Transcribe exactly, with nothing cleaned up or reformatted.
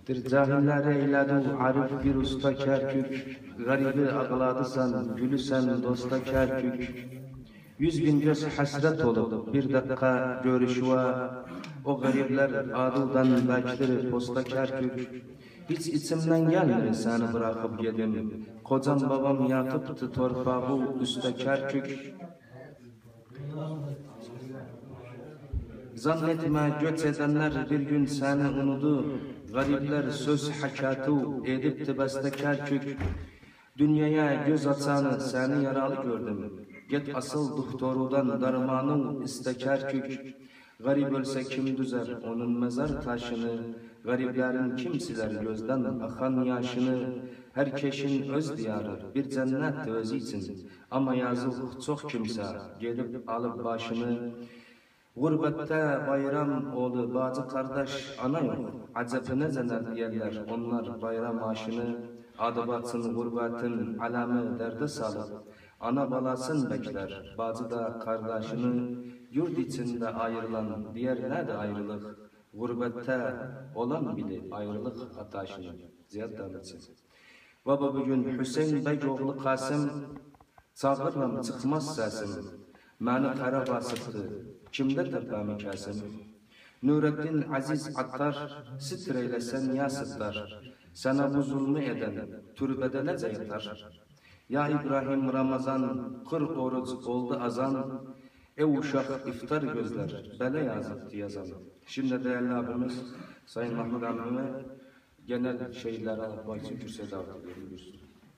دیر جاهیللری ائیله‌دی عاریف بیر اوستا کرکوک، غریبی آغلادیسان، گولوسن دوستا کرکوک. یوز مین گؤز حسرت اولوب بیر دقیقه گؤروشووه، او غریبلر عادلدن بکلیر پوستا کرکوک. هئچ ایچیمدن گلمیر سنی بوراخیب گئدیم، قوجام بابام یاتیبدی تورپاغی اوسته کرکوک. ظن ائتمه گؤچ ائدنلر بیر گون سنی اونودو، غریبلر سؤز حکایتی ائدیبدی بسته کرکوک. دونیایا گؤز آچانی سنی یارالی گؤردوم، گئت آسیل دوختوردان درمانی ایسته کرکوک. غریب اؤلسه کیم دوزر اونون مزار تاشینی؟ غریبلرین کیم سیلر گؤزدن آخان یاشینی؟ هر کشین اؤز دیاری، بیر جنتدیر اؤزو اوچون، آمما یازیق چوخ کیمسه گئدیب آلیب باشینی. غربتده بایرام اولدو باجی قارداش، آنا یوخ، عجب نئجه دئیرلر اونلار بایرام آشینی؟ آدی باچین غربتین علمی درده سالیب، آنا بالاسین بکلر، باجی دا قارداشینی. یورد ایچینده آیریلان دئیر نه‌دیر آیریلیق؟ غربتده اولان بیلیر آیریلیق آتاشینی. زیاد دامیچین. بابا، بو گون حسین بگ اوغلو قاسم، چاغیریرام، چیخماز سسیم. منی قارا باسیبدی، کیمده تپه‌می کسیم؟ نورالدین عزیز عطار، ستر ائیله‌سن یا ستار، سنه بو ظلمو ائدن توربه‌ده نئجه یاتار؟ یا ابراهیم رمضان، قیر اوروج اولدو اذان، ائو اوشاق افطار گؤزلر، بله یازیبدی یازان. شیمدی دیرلی آبیمیز سایین محمود عمیمی گئنل شعرلری آلیب باخاق اوچون کورسیه دعوت ائدیرم، بویورسون.